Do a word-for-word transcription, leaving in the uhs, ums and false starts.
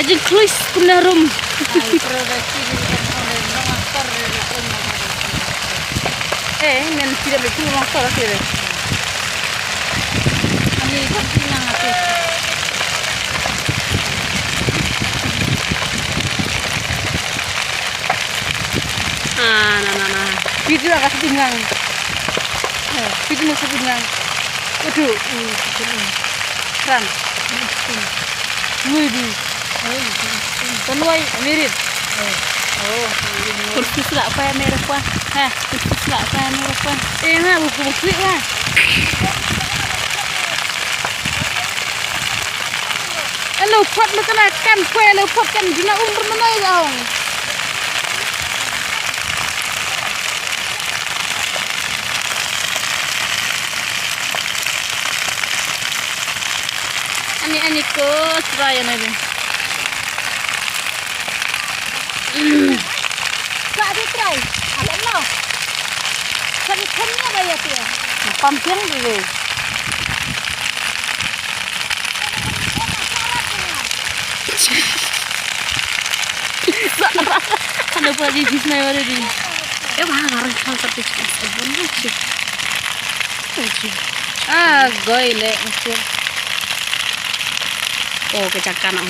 Jingkhlus kumne rum. Eh, men tidak betul motor akhirnya. Ani kan pinang aku. Ah, na, na, na. Video agak setinggang. Eh, video agak setinggang. Aduh, ini setinggang. Kran. Wih, di. Tonwai, mirit. Oh. Kursi sila pa, mirit pa. Ha, kursi sila pa, mirit pa. Eh, na, buku, buku, lah. Alo, pot mo kana kan, pwe alo, pot kan, dina umur mana ya, ong. Ani, ani ko, try na din. Sa di try. Alam lo. Sa di kan ya ba ya tia. Pam piang di deh. Ano pa di bisnay wala di. Eh, wah, ngarang kan sa di. Ah, goy le. Oh, kecakkan.